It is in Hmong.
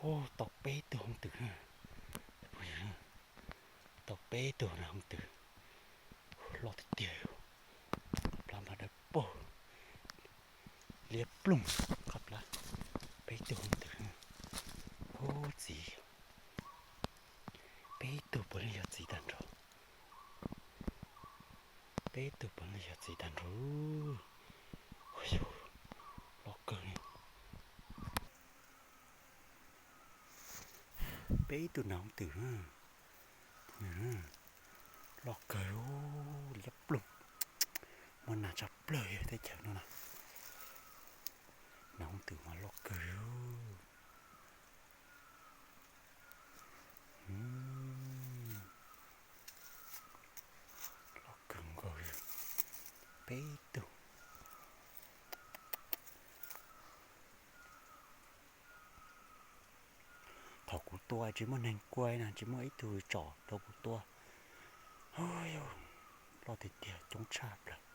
Tau peb tug hooj twm, tau peb tug nas hooj twm, loj tiag tiag, qhov plab nplag dawb paug, liab ploog qhov plab. Peb tug hooj twm, huv txiv, peb tug puav leej yog txiv tag nrho. Peb tug puav leej yog txiv tag nrho. Loj kawg li. Peb tug nas hooj twm, loj kawg, liab ploog, muaj nas tshaj plaws teb chaws no na. Nas hooj twm mas loj kawg. Loj kawg nkaus li. Peb tug. Thaum kuv tua tsis muaj neeg kuaj na, tsis muaj ib tug tsom rau kuv tua. Loj tiag tiag, coob tshaj plaws.